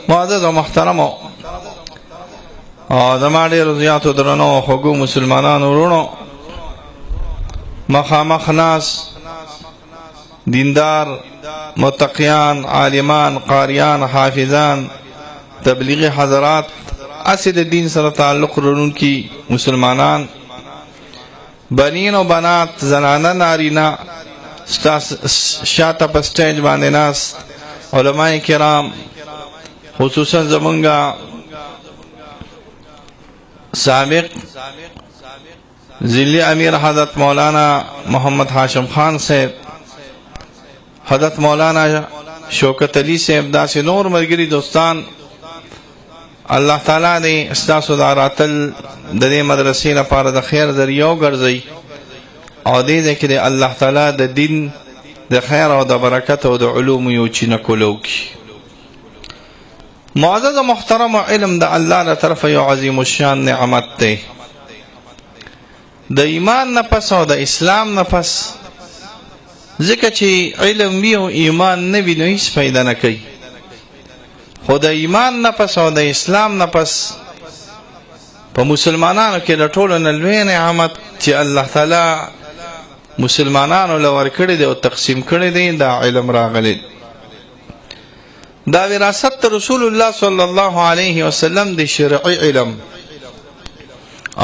معزز او محترمو او زما ډېرو زیاتو درنو او خوږو مسلمانانو وروڼو، مخامخ ناس دیندار، متقیان، عالمان، قاریان، حافظان، تبلیغي حضرات، هسې د دین سره تعلق لرونکي مسلمانان، بنین او بنات، زنانه، نارینه، شاته په سټیج باندې ناست علماء کرام، خصوصا زمونږ سابق ضلعي امیر حضرت مولانا محمد هاشم خان صاحب، حضرت مولانا شوکت علي صاحب، داسې نور ملګري دوستان، الله تعالی دې ستاسو دا راتل د دې مدرسې لپاره د خیر ذریعه وګرځوي او دې ځای کې دې الله تعالی د دین د خیر او د برکت او د علومو یو چینه کولو کړي. معزز محترم، علم د الله له طرفه یو عظیم الشان نعمت دی. د ایمان نه پس او د اسلام نه پس، ځکه چې علم وي او ایمان نه وي نو هیڅ فایده نه کوي، خو د ایمان نه پس او د اسلام نه پس په مسلمانانو کې د ټولو نه لوی نعمت چې الله تعالی مسلمانانو له ورکړی دی او تقسیم کړی دی، دا علم راغلی. دا وراثت رسول الله صلی الله علیه وسلم د شرعي علم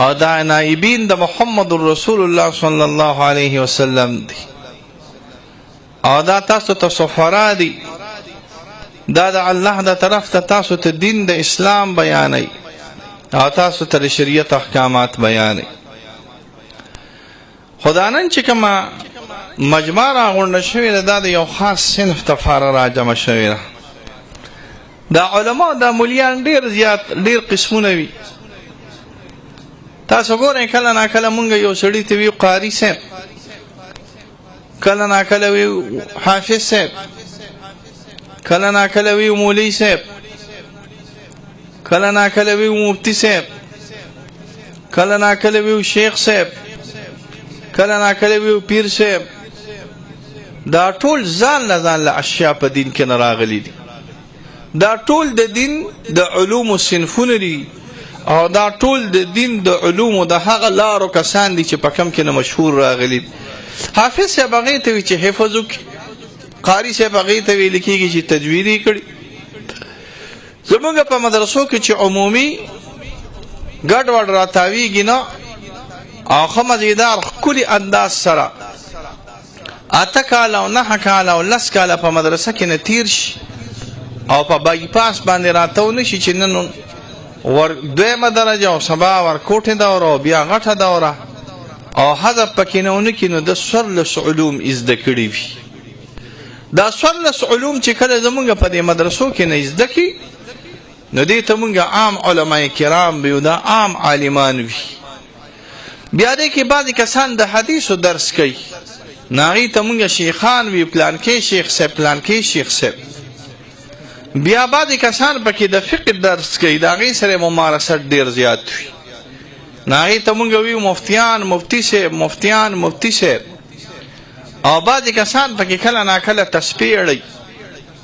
او دا نائبین د محمد رسول الله صلی الله علیه وسلم دی، او دا تاسو ته سفرا دي، دا د الله د طرف ته تاسو ته دین د اسلام بیانوي او تاسو ته د شریعت احکامات بیانوي. خو دا نن چې کومه مجمع راغونډه شوې ده، دا د یو خاص صنف دپاره راجمع شوې ده. دا علما دا مولیان ډېر زیات ډېر قسمونه وي. تاسو ګورئ کله ناکله مونږ یو سړي ته ویو قاري صاحب، کله ناکله ویو حافظ صاحب، کله ناکله ویو مولوي صاحب، کله ناکله ویو مفتی صاحب، کله ناکله ویو شیخ صاحب، کله ناکله ویو پیر صاحب. دا ټول ځان له ځان له اشیا په دین کې نه راغلي دي. دا ټول د دین د علومو صنفونه دي او دا ټول د دین د علومو د هغه لارو کسان دي چې په کم کې نه مشهور راغلي دي. حافظ صاحب هغې ته وي چې حفظ وکړي، قاري صاحب هغې ته ویل کېږي چې تجوید یې کړي. زمونږ په مدرسو کې چې عمومي ګډوډ راتاویږي نه، او ښه مزیدار ښکلي انداز سره 8 کاله او 9 کاله او 10 کاله په مدرسه کې نه تیر شي او په بای پاس باندې راتاو نه شي چې نن ور دویمه درجه او سبا ور کوټې دوره او بیا غټه دوره او حذف پکې نه ونه کړي، نو د 14 علوم یې زده کړي وي. دا 14 علوم چې کله زمونږ په دې مدرسو کې نه زده کړي، نو دې ته مونږ عام علما کرام ویو، دا عام عالمان وي. بیا دې کې بعضې کسان د حدیثو درس کوي، نو هغې ته مونږ شیخان وي، پلانکی شیخ صاحب، پلانکی شیخ صاحب. بیا بعضې کسان پکې د فقه درس کوي، د هغې سره ممارست ډېر زیات وي، نو هغې ته مونږ ویو مفتیان، مفتي صاحب، مفتیان، مفتي صاحب. او بعضې کسان پکې کله ناکله تسپې اړوي،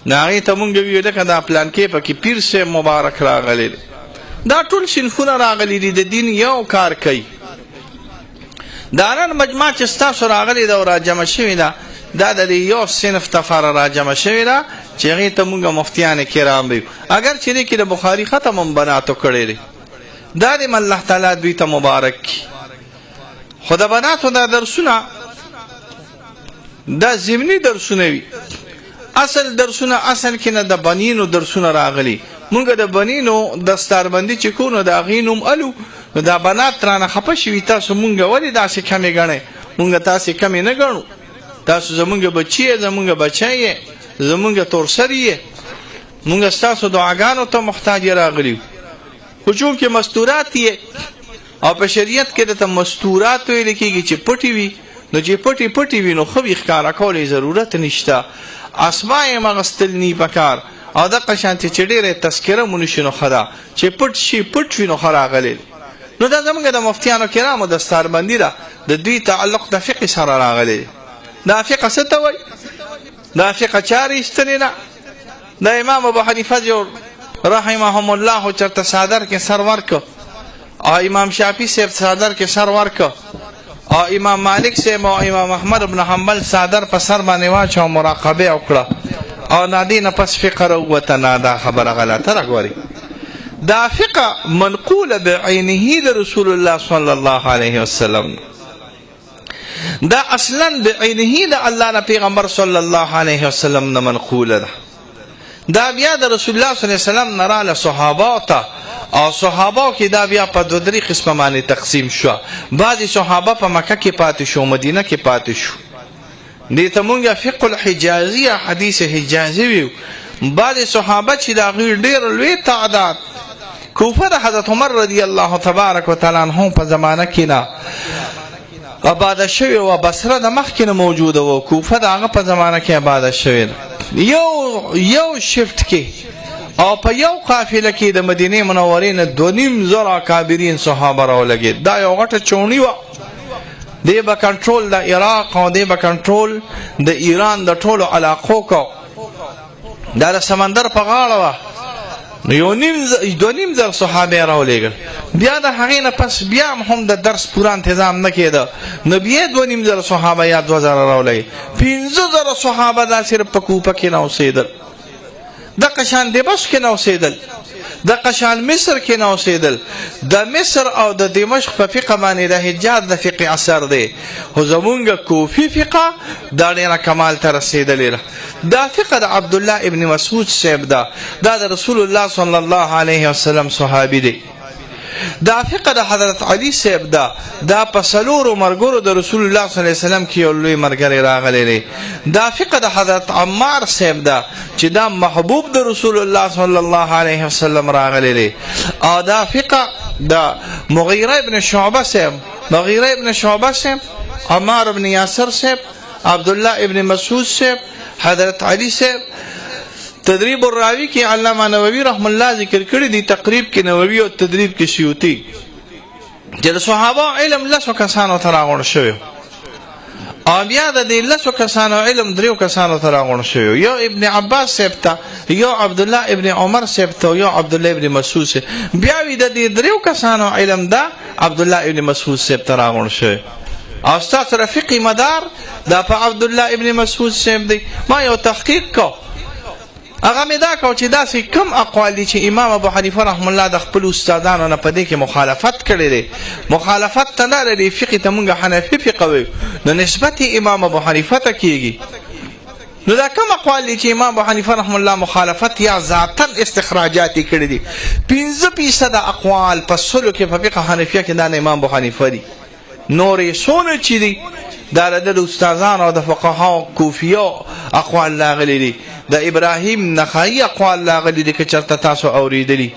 نو هغې ته مونږ ویو لکه دا پلانکی پکې پیر صاحب مبارک راغلی دی. دا ټول صنفونه راغلي دي، د دین یو کار کوي. دا نن مجمع چې ستاسو راغلې ده او راجمع شوې ده، دا د دې یو صنف دپاره راجمع شوې ده چې هغې ته مونږ مفتیان کرام ویو. اګر چې دې کې د بخاري ختم هم بناتو کړی دی، دا دې الله تعالی دوی ته مبارک کړي. خو د بناتو دا درسونه دا ضمني درسونه وي. اصل درسونه اصل کې نه د بنینو درسونه راغلي. مونږ د بنینو دستاربندي چې کوو نو د هغې نوم الو، نو دا بنات رانه خفه شوي، تاسو مونږ ولې داسې کمې ګڼئ؟ مونږ تاسې کمې نه ګڼو، تاسو زمونږ بچي یې، زمونږ بچی یې، زمونږ تورسري یې، مونږ ستاسو دعاګانو ته محتاج راغلي یو. خو چونکې مستورات یې او په شریعت کې درته مستورات ویل کېږي چې پټې وي، نو چې پټې پټې وي نو ښه وي، ښکاره کول یې ضرورت نشته. اسما یې مغستل نی پکار، او دقه شانتې چې ډېره تذکره مو نشي نو ښه ده، چې پټ شي پټ وي نو ښه راغلی. نو دا زمونږ د مفتیانو کرامو دستاربندي ده، د دوی تعلق د فقې سره راغلی. دا فقه څه ته وایي؟ دا فقه چا ایستلې ده؟ د امام ابو حنیفه یو رحمهم الله خو چرته څادر کې سر ورکړ او امام شافعي صاحب څادر کې سر ورکړ او امام مالک صاحب او امام احمد بن حنبل څادر په سر باندې واچو، مراقبه وکړه او نادې نه پس فقه راووته. نه، دا خبره غلطه ده. ګورئ، دا فقه منقوله بعینه د رسول الله صلی الله علیه وسلم، دا اصلا بعینه د الله نه پیغمبر صلی الله علیه وسلم نه منقوله ده. دا بیا د رسول الله صلی الله علیه وسلم نه راله صحابه ته، او صحابه کې دا بیا په دوه درې قسمه باندې تقسیم شوه. بعضې صحابه په مکه کې پاتې شو، مدینه کې پاتې شو، دې ته مونږ فقه الحجازي یا حدیث حجازي ویو. بعضې صحابه چې د هغوی ډېر لوی تعداد کوفه د حضرت عمر رضی الله تبارک وتعالی عنه په زمانه کې نه آباده شوې وه، بصره د مخکې نه موجوده وه، کوفه د هغه په زمانه کې آباده شوې ده. یو یو شفټ کې او په یو قافله کې د مدینې منورې نه 2500 اکابرین صحابه راولګېد. دا یو غټه چوڼي وه، دی به کنټرول د عراق او دی به کنټرول د ایران د ټولو علاقو کو. دا د سمندر په غاړه وه. نو یو نیم 2500 صحابه یې راولېږل. بیا د هغې نه پس بیا هم د درس پوره انتظام نه کېده، نو بیا 2500 صحابه یا 2000 راولېږل. 5000 صحابه دا صرف په کوفه کې نه اوسېدل، دقه شان دمشق کې نه اوسېدل، دقه شان مصر کې نه اوسېدل. د مصر او د دمشق په فقه باندې د حجاز د فقه اثر دی، خو زمونږ کوفي فقه دا ډېره کمال ته رسېدلې ده. دا فقه د عبدالله ابن مسعود صاحب ده، دا د رسول الله صلی الله علیه وسلم صحابي دی. دا فقه د حضرت علي صاحب ده، دا په څلورو مرګرو د رسول الله صلی الله علیه وسلم کې یو لوی مرګری راغلی دی. دا فقه د حضرت عمار صاحب ده چې دا محبوب د رسول الله صلی الله علیه وسلم راغلی دی. او دا فقه د مغیره ابن شعبه صاحب، مغیره ابن شعبه صاحب، عمار ابن یاسر صاحب، عبدالله ابن مسعود صاحب، حضرت علی صاحب. تدریب الراوی کې علامه نووي رحم الله ذکر کړی دی، تقریب کې نووي او تدریب کې سیوطي، چې د صحابه علم لسو کسانو ته راغونډ شوی او بیا د دې لسو کسانو علم دریو کسانو ته راغونډ شوی، یو ابن عباس صاحب ته، یو عبدالله ابن عمر صاحب ته، یو عبدالله ابن مسعود صاحب. بیا وی د دې دریو کسانو علم دا عبدالله ابن مسعود صاحب ته راغونډ شوی. او ستاسو رفیقي مدار دا په عبدالله ابن مسعود صاحب دی. ما یو تحقیق کو، هغه مې دا کو چې داسې کم اقوال دي چې امام ابو حنیفه رحم الله د خپل استادانو نه په دې کې مخالفت کړی دی. مخالفت ته نه لري، فقې ته مونږ حنفي فقه وایو، نو نسبت یې امام ابو حنیفه ته کیږي. نو دا کوم اقوال دي چې امام ابو حنیفه رحم الله مخالفت یا ذاتا استخراجات یې کړي دي؟ 5% اقوال په سلو کې په فقه حنفیه کې دا نه امام ابو حنیفه دي، نورې څونه چې دي دا د ده د استادانو او د فقهاو کوفیو اقوال راغلي دي، د ابراهیم نخعي اقوال راغلي دي که چېرته تاسو اورېدلي،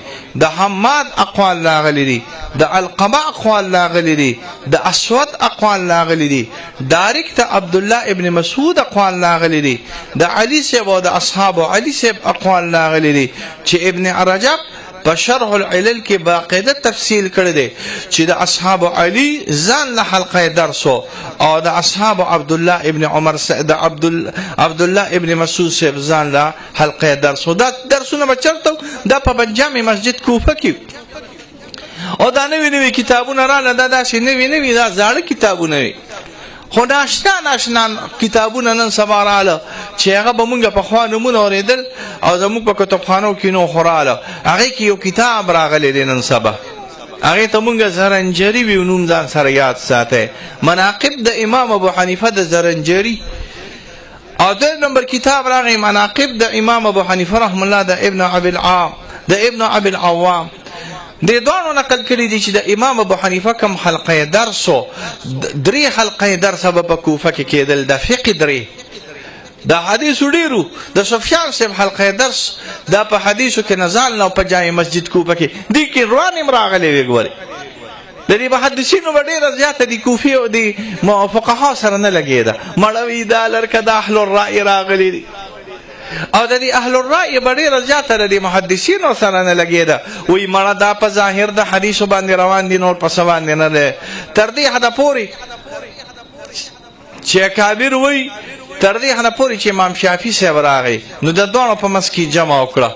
د حماد اقوال راغلي دي، د علقمه اقوال راغلي دي، د اسود اقوال راغلي دي، ډایرکټ د عبدالله ابن مسعود اقوال راغلي دي، د علي صاحب او د اصحاب علي صاحب اقوال راغلي دي، چې ابن رجب په شرح العلل کې باقاعده تفصیل کړی دی چې د اصحاب علي ځان له حلقه درس او د اصحاب عبدالله ابن عمر د عبدالله ابن مسعود صاحب ځان له حلقه درس. دا درسونه به چېرته؟ دا په بنجامي مسجد کوفه کې. او دا نوي نوي کتابونه راله، دا داسې نوي نوي دا زاړه کتابونه وي، خو ناشنا ناشنا کتابونه نن سبا راله چې هغه به مونږ پخوا نومونه اورېدل او زموږ په کتابخانو کې نو خو راله. هغې کې یو کتاب راغلی دی نن سبا، هغې ته مونږ زرنجري ویو، نوم ځان سره یاد ساتئ، مناقب د امام ابو حنیفه د زرنجري. او دریم نمبر کتاب راغی مناقب د امام ابو حنیفه رحم الله د ابن ابي العام د ابن ابي العوام. دې دواړو نقل کړي دي چې د امام ابو حنیفه کوم حلقه درس درې حلقه درس به په کوفه کې کېدل، د فقه درې، د حدیثو ډېرو، د سفیان صاحب حلقه درس دا په حدیثو کې نزال نه په جامع مسجد کوفه کې دې کې روان هم راغلی وي. ګورئ د دې محدثینو به ډېره زیاته د کوفې او د فقها سره نه لګېده، مړوي دا لرکه د اهل الرأی راغلي دي، او د دې اهل الرأی به ډېره زیاته د دې محدثینو سره نه لګېده، وایي مړه دا په ظاهر د حدیثو باندې روان دي، نور په څه باندې نه دی. تر دې حده پورې چې اکابر وایي، تر دې حده پورې چې امام شافعي صاحب راغی نو د دواړو په منځ کې جمع وکړه.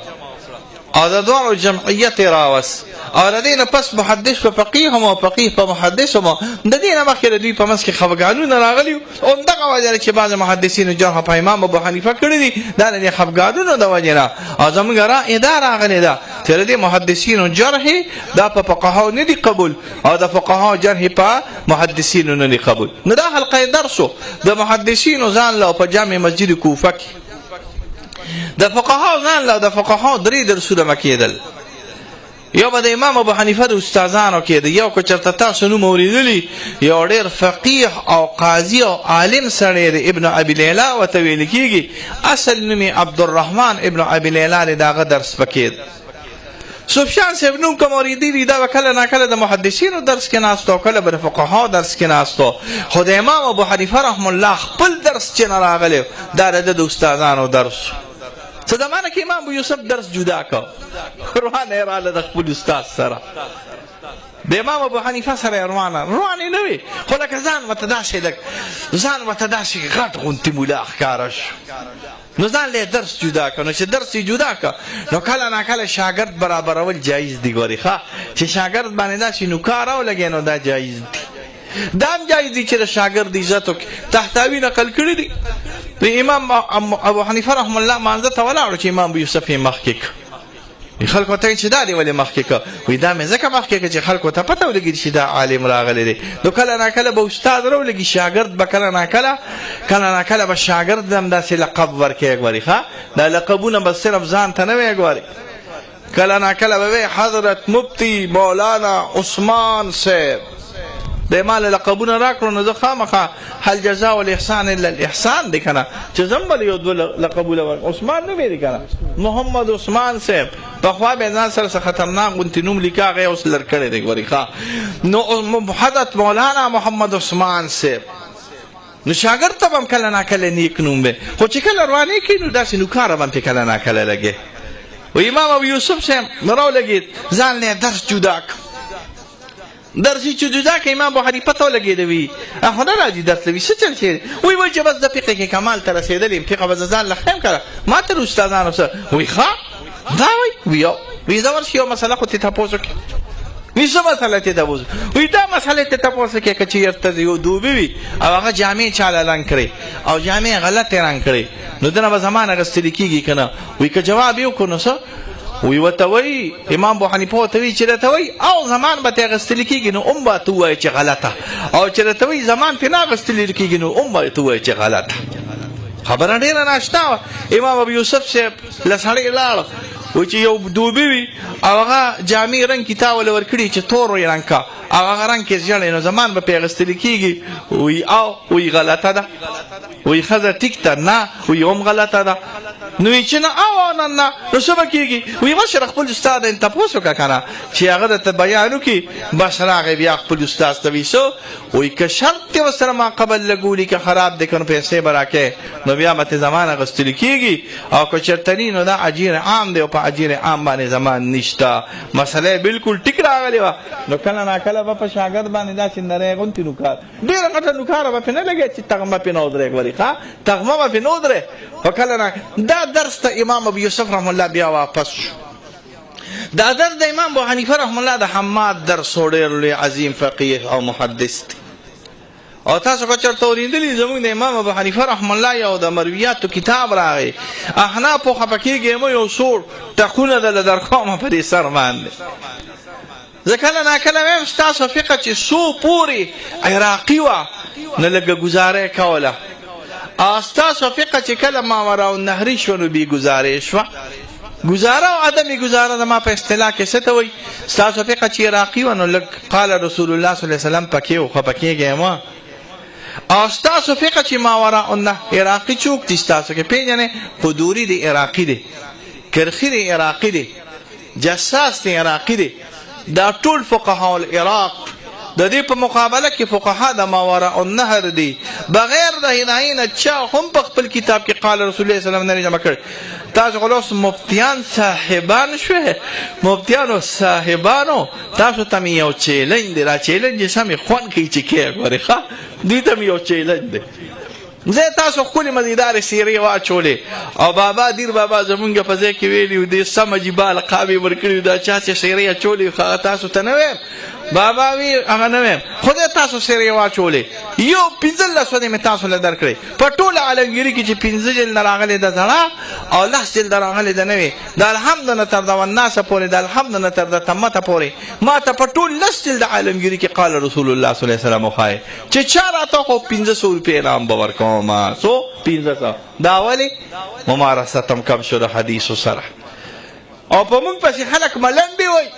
او د دواړو جمعیت یې راوست. او د دې نه پس محدث په فقیه هم او فقیه په محدث هم، د دې نه مخکې د دوی په منځ کې خفګانونه راغلي وو. همدغه وجه ده چې بعضې محدثینو جرح په امام ابو حنیفه کړي دي، دا د دې خفګانونو د وجې نه. او زموږ رأی دا راغلې ده چې د دې محدثینو جرح دا په فقهاو نه دي قبول او د فقهاو جرح په محدثینو نه دي قبول. نو دا حلقه درس و د محدثینو ځان له په جامع مسجد کوفه کې، د فقهاو ځان له د فقهاو درې درسونه به کېدل. یو به د امام ابو حنیفه د استادانو کېده، یو که چېرته تاسو نوم اورېدلي یو ډېر فقیه او قاضي او عالم سړی دی، ابن ابي لیلا ورته ویل کېږي، اصل نوم یې عبدالرحمن ابن ابي لیلا دی، د هغه درس به کېده. سفیان صاحب نوم کوم اورېدلي، دا به کله ناکله د محدثینو درس کې ناست او کله به د فقهاو درس کې ناست، خو د امام ابو حنیفه رحم الله خپل درس چې نه راغلی دا د ده د استادانو درس. څه زمانه کې امام ابو یوسف درس جدا کړ، روانه یې راله د خپل استاد سره، د امام ابو حنیفه سره یې روانه روانې نه وې، خو لکه ځان ورته داسې لږ ځان ورته داسې غټ غوندې ملا ښکاره شو، نو ځان له درس جدا کړ. نو چې درس یې جدا کړ نو کله ناکله شاګرد برابرول جایز دي. ګورې ښه چې شاګرد باندې داسې نوکار ولګې نو دا جایز دي. دا هم جایز دي چې د شاګرد عزت وکړي. تحتاوي نقل کړي دي د امام ابو حنیفه رحم الله مانځه ته ولاړو چې امام ابو یوسف یې مخکې کړ. خلکو ته چې دا دی ولې مخکې کړ؟ وایي دا مې ځکه مخکې کړ چې خلکو ته پته ولګي چې دا عالم راغلی دی. نو کله ناکله به استاد راولګي، شاګرد به کله ناکله کله ناکله به شاګرد هم داسې لقب ورکوي. ګوري ښه دا لقبونه به صرف ځان ته نه وي. ګوري کله ناکله به وي حضرت مفتی مولانا عثمان صاحب دی ما له لقبونه راکړو، نو زه خامخا هل جزاء الاحسان الا الاحسان دی که نه، چې زه هم بل یو دوه لقبونه ورکړم. عثمان نوم یې دی که نه، محمد عثمان صاحب. پخوا به یې ځان سره څه خطرناک غوندې نوم لیکه، هغه یې اوس لر کړی دی. ګوري ښه نو حضرت مولانا محمد عثمان صاحب. نو شاګرد ته به هم کله ناکله نیک نوم وي، خو چې کله روانې کوي نو داسې نوکاره به هم پرې کله ناکله لګې. و امام ابو یوسف صاحب راولګېد، ځان له یې درس جدا کړ. درس یې چې جدا کړ امام ابو حنیفه ته ولګېده، وي خو نه راځي درس له، وي څه چل شوی؟ وایي وایي چې بس د فقې کې کمال ته رسېدلی یم، فقه به زه ځان له ښیم که نه، ما ته د استادانو سره. وایي ښه دا وایي، وي او وایي زه ورشي یو مسله خو ترې تپوس وکړم. وایي څه مسله ترې تپوس؟ وایي دا مسله ترې تپوس وکړې که چېرته یو دوبي وي او هغه جامې چا له رنګ کړې او جامې غلطې رنګ کړې نو دنه به زمان اخیستل کېږي که نه؟ وایي که جواب یې وکړو نو څه؟ وی ورته وایي امام ابو حنیفه ورته وایي چې راته وایي او زمان به ترې اخیستل کېږي نو هم به ته ووایې چې غلطه، او چې راته وایي زمان ترې نه اخیستل کېږي نو هم به ته ووایې چې غلطه. خبره ډېره ناشنا وه. امام ابو یوسف صاحب له سړی لاړ، وایي چې یو دوبي وي او هغه جامې رنګ کتاب له ورکړي چې تور یې رنګ کا او هغه رنګ کې ژړی نو زمان به پرې اخیستل کېږي. وایي او وایي غلطه ده. وایي ښځه ټیک ده؟ نه. وایي هم غلطه ده. نو وایي چې نه او نه نه نو څه به کېږي؟ وایي ورشه خپل استاد یې تپوس وکړه که نه چې هغه درته بیان وکړي. بس راغی بیا خپل استاد ته وایي څه؟ وایي که شرط دې ورسره ما قبل لګولي که خراب دی که نو پیسې به راکړې نو بیا به ترې زمان اخیستل کېږي، او که چېرته نی نو دا اجیر عام دی او په اجیر عام باندې زمان نشته. مسله یې بلکل ټیک راغلې وه. نو کله ناکله به په شاګرد باندې داسې نری غوندې نوکار، ډېره غټه نوکاره به پرې نه لګوي چې تغمه پرې نه ودرې. ګوري ښه تغمه به پرې نه ودرې. خو کله نا دا درس ته امام ابو یوسف رحم الله بیا واپس شو. دا درس د امام ابو حنیفه رحم الله د حماد درس و، ډېر لوی عظیم فقیه او محدث دی. او تاسو که چېرته اورېدلي زموږ د امام ابو حنیفه رحم الله یو د مرویاتو کتاب راغی، احنافو خفه کېږي مه، یو څو ټقونه دله درکومه په دې سر باندې. زه کله ناکله وایم ستاسو فقه چې څو پورې عراقي وه نو لږه ګزاره یې کوله، او ستاسو فقه چې کله ماورا النهري شوه نو بې ګزارې شوه. ګزاره او عدم ګزاره زما په اصطلاح کې څه ته وایي؟ ستاسو فقه چې عراقي وه نو لږ قال رسول الله صلی الله علیه وسلم پکې و، خفه کېږئ مه. او ستاسو فقه چې ماورا النهر عراقي څوک دي ستاسو کې پېژنئ؟ قدوري دی عراقي دی، کرخي دی عراقي دی، جساس دی عراقي دی. دا ټول فقهاء العراق د دې په مقابله کې فقها د ماوراء النهر دي، بغیر د هدایې نه چا هم په خپل کتاب کې قال رسول الله صلی الله علیه وسلم نه جمع کړی. تاسو خو اوس مفتیان صاحبان شوئ، مفتیانو صاحبانو تاسو ته مې یو چیلنج دی، دا چیلنج یې سمې خوند کوي چې کې ګورې ښه، دوی ته مې یو چیلنج دی. زه تاسو ښکلې مزیدارې څېرې واچولې او بابا دیر بابا زمونږ په ځای کې ویلي وو، دې سم عجیبه القاب یې ورکړي وو، دا چا چې څېرې اچولې خو هغه تاسو ته نه وایم، بابا وي هغه نه وایم، خدای تاسو څېرې واچولې، یو 15 ورځې مې تاسو له درکړې. په ټوله عالمګیري کې چې 5 جلده راغلې ده زړه او 10 جلده راغلې ده نوې، د الحمد نه تر د والناسه پورې، د الحمد نه تر د تمته پورې، ما ته په ټول 10 جلده عالمګیري کې قال رسول الله صلی الله علیه وسلم وښایې چې چا راته خو 500 روپۍ انعام به ورکوم. څو؟ 500. دا ولې؟ ممارست هم کم شو د حدیثو سره، او په موږ پسې خلک ملنډې وایي.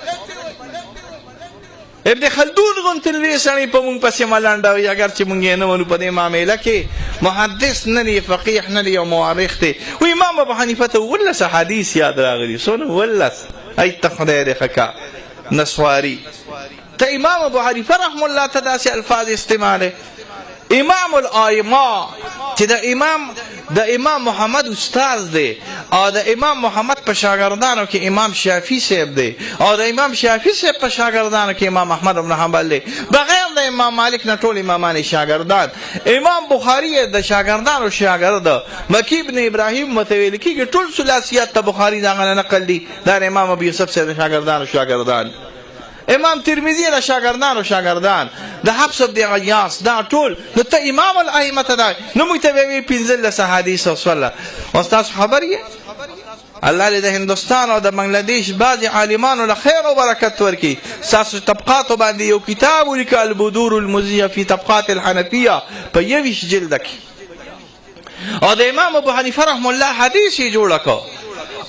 ابن خلدون غونتې لوی سړی په موږ پسې ملنډه وایي، اګر چې موږ یې نه منو په دې معامله کې محدث نه دی، فقیح نه دی او مورخ دی. وایي امام ابو حنیفه ته 17 احادیث یاد راغلي. څونه؟ 17. ای ته خدای دې ښه کا نسواري ته امام ابو حنیفه رحم الله ته داسې الفاظ استعماله. امام الائمه چې د امام محمد استاد دی، او د امام محمد په شاګردانو کې امام شافعي صاحب دی، او د امام شافعي صاحب په شاګردانو کې امام احمد بن حنبل دی، بغیر د امام مالک نه ټول امامان شاګردان. امام بخاري د شاګردانو شاګرد، مکی ابن ابراهیم متویل کېږي، ټول ثلاثیات ته بخاري د هغه نه نقل دي، دا د امام ابو یوسف صاحب د شاګردانو شاګردان، امام ترمذي د شاګردانو شاګردان، د حفص بن غیاث، دا ټول. نو ته امام الائمه ته دا نو موږ ته به وي 15 احادیث او سوله. اوس تاسو خبر یې؟ الله دې د هندوستان او د بنګلادیش بعضې عالمانو له خیر او برکت ورکړي. ستاسو طبقاتو باندې یو کتاب ولیکه، البدور المضیه فی طبقات الحنفیه، په 21 جلده کې، او د امام ابو حنیفه رحم الله حدیث یې جوړه کړ.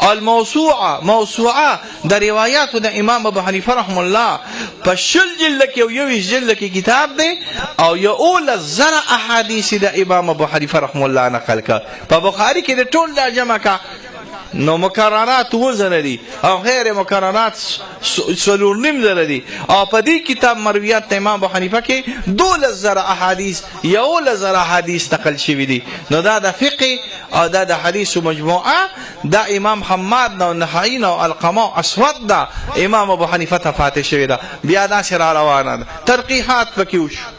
الموسوعه، موسوعه د روایاتو د امام ابو حنیفه رحم الله په 20 جلد کې او 21 جلد کې کتاب دی، او 11,000 احادیث د امام ابو حنیفه رحم الله نقل کړ. په بخاري کې د ټول دا جمع کا، نو مکررات 7,000 دي او غیر مکررات 4,500 دي، او په دې کتاب مرویات د امام ابو حنیفه کې 12,000 احادیث، 11,000 احادیث نقل شوي دي. نو دا د فقه او دا د حدیث مجموعه دا امام حماد نه او نخعي نه او علقمه او اسود ده امام ابو حنیفه ته فاتح شوې ده. بیا داسې را روانه ده، تنقیحات پکې وشو.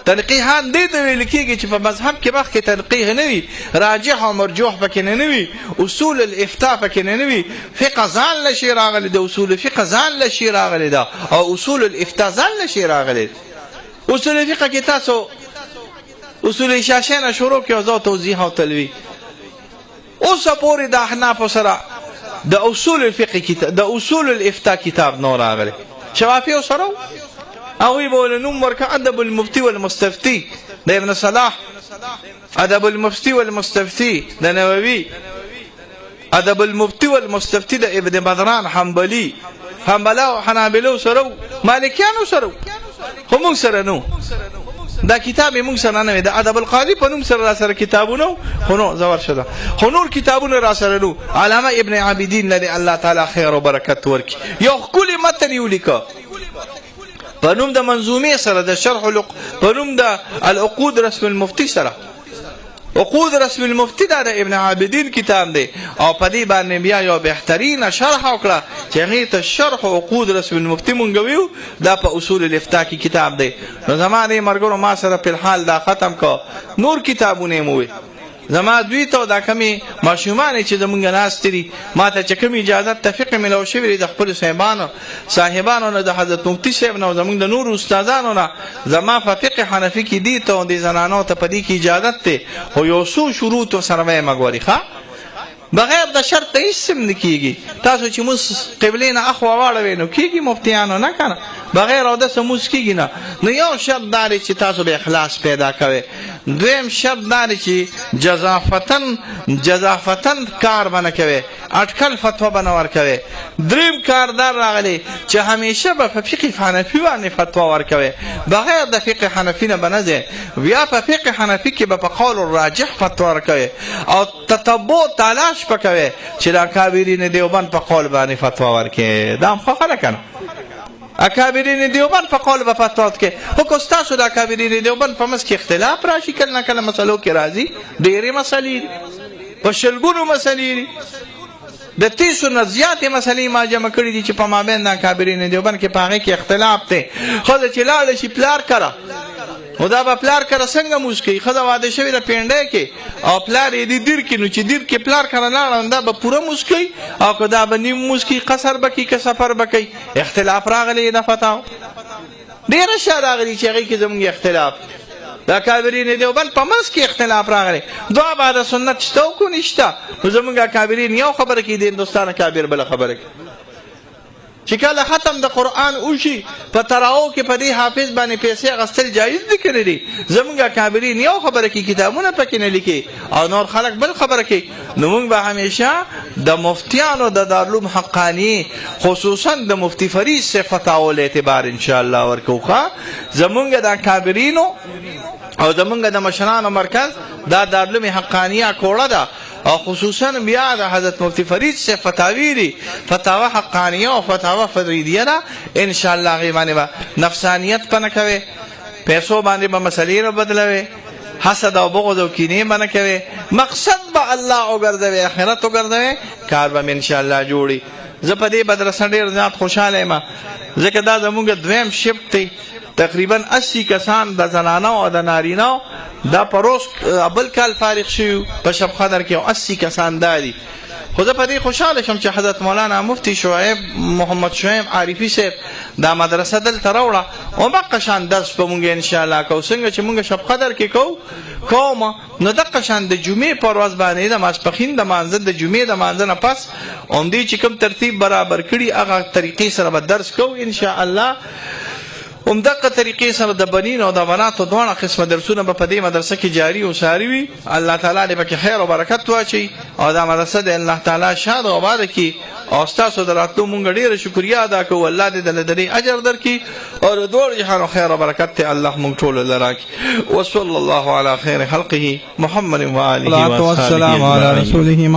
تنقیحات دې ته ویل کېږي چې په مذهب کې مخکې تنقیح نه وي، راجح او مرجوح پکې نه وي، اصول الافتاء پکې نه وي، فقه ځان له شي راغلی ده، اصول فقه ځان له شي راغلی ده، او اصول الافتاء ځان له شي راغلی ده. اصول فقه کې تاسو اصول شاشه نه شروع کړئ او زه توضیح او تلوي. اوسه پورې د احنافو سره د اصول الفقه کتاب، د اصول الافتاء کتاب نو راغلی. شوافیو سره هغوی به له نوم ورکړه ادب المفتي والمستفتي د ابن صلاح، ادب المفتي والمستفتي د نووي، ادب المفتي والمستفتي د ابن بدران حنبلي، حنبله او حنابلو سره، مالکیانو سره، خو موږ سره نو دا کتاب یې موږ سره نه وي. د ادب القاضي په نوم سره را سره کتابونه خو نو زه ورشه ده، خو نور کتابونه را سره نو. علامه ابن عابدین له دې الله تعالی خیر او برکت ورکړي، یو ښکلی متن یې ولیکه په نوم د منظومې سره، د شرح په نوم د العقود رسم المفتي سره. عقود رسم المفتي دا د ابن عابدین کتاب دی، او په دې باندې بیا یو بهترینه شرح وکړه چې هغې ته شرح عقود رسم المفتي مونږ ویو، دا په اصول الافتاء کې کتاب دی. نو زما دې ملګرو ما سره په الحال دا ختم کړ، نور کتابونه یې مو وي. زما دوی ته دا کمې ماشومانې چې زمونږ ناستې دي، ما ته چې کوم اجازت ته فقه میلاو شوی دی د خپلو صاحبانو نه، د حضرت مفتي صاحب نه او زمونږ د نورو استادانو نه، زما په فقه حنفي کې دي ته او دې زنانو ته په دې کې اجازت دی، خو یو څو شروط ورسره وایم ګوري ښه، بغیر د شرط ته هېڅ هم نه کېږي. تاسو چې موږ قبلې نه اخوا واړوئ نو کېږي مفتیانو نه که نه، بغیر اودسه موږ کېږي نه. نو یو شرط دا دی چې تاسو به اخلاص پیدا کوئ، دویم شرط دا دی چې جزافتن کار به نه کوئ، اټکل فتوا به نه ورکوئ. دریم کار دا راغلی چې همیشه به په فقه حنفي باندې فتوا ورکوئ، بغیر د فقه حنفي نه به نه ځئ، بیا په فقه حنفي کې به په قول الراجح فتوا ورکوئ او تتبع تلاش به کوئ چې د اکابرین دیوبند په قول باندې فتوا ورکړئ. دا هم ښه خبره که نه؟ اکابرین دیوبند په قول به فتوا ورکړئ، خو که ستاسو د اکابرین دیوبند په منځ کې اختلاف راشي، کله نه کله مسلو کې راځي، ډېرې مسلې دي، په شلګونو مسلې دي، د 30 نه زیاتې مسلې ما جمع کړې دي چې په مابین د اکابرین دیوبند کې په هغې کې اختلاف دی. ښځه چې لاړه شي پلار کره نو دا به پلار کره څنګه موز کوي؟ ښځه واده شوې ده پینډی کې او پلار یې دی دیر کې، نو چې دیر کې پلار کره لاړه نو دا به پوره موز کوي او که دا به نیم موز کوي، قصر به کوي که سفر به کوي؟ اختلاف راغلی د فتاو ډېر اشیاء راغلي چې هغې کې زموږ اختلاف د اکابرین دیوبند په منځ کې اختلاف راغلی. دعا بعد سنت شته او که نشته؟ نو زموږ اکابرین یو خبره کوي، د هندوستان اکابر بله خبره کوي. چې کله ختم د قرآن وشي په تراو کې په دې حافظ باندې پیسې اخیستل جایز دي که نه دي؟ زموږ اکابرین یو خبره کوي، کتابونه پکې نه لیکي، او نور خلک بل خبره کوي. نو موږ به همیشه د مفتیانو د دارالعلوم حقانیې، خصوصا د مفتي فرید صاحب فتاوو له اعتبار انشاءالله ورکوو. ښه، زموږ د اکابرینو او زموږ د مشرانو مرکز دا دارالعلوم حقانیه کوړه ده، او خصوصا بیا د حضرت مفتی فرید صاحب فتاوی دي، فتاوا حقانیه او فتاوا فریدیه ده. ان شاء الله هغې باندې به نفسانیت په نه کوې، پیسو باندې به مسلې نه بدلوې، حسد او بغض او کینې به نه کوې، مقصد به الله وګرځوې، آخرت وګرځوې، کار به ان شاء الله جوړي. زه په دې مدرسه ډېر زیات خوشحاله یم، ځکه دا زموږ دویم شفټ دی. تقریبا 80 کسان د زنانو او د نارینو دا پروس بل کال فارغ شوي په شب قدر کې، او 80 کسان دا دي. خو زه په دې خوشحاله شم چې حضرت مولانا مفتي شعیب محمد شعیب عارفي صاحب دا مدرسه دلته راوړه، او دقه شان درس به مونږ انشاءالله کوو، څنګه چې مونږ شب قدر کې کوو کوم. نو دقه شان د جمعې پر ورځ باندې د ماسپښین د مانځه، د جمعې د مانځه نه پس همدې چې کوم ترتیب برابر کړي هغه طریقې سره به درس کوو انشاءالله. همدغه طریقې سره د بنین او د بناتو دواړه قسمه درسونه به په دې مدرسه کې جاري او ساري وي. الله تعالی دې پکې خیر او برکت واچوي، او دا مدرسه دې الله تعالی شاد او آباده کړي. او ستاسو د راتلو مونږ ډېره شکریه ادا کوو. الله دې د دې اجر درکړي، او د دواړو جهانو خیر او برکت دې الله مونږ ټولو له راکړي. وصلی الله علی خیر خلقه محمد وآله والسلام علی رسوله.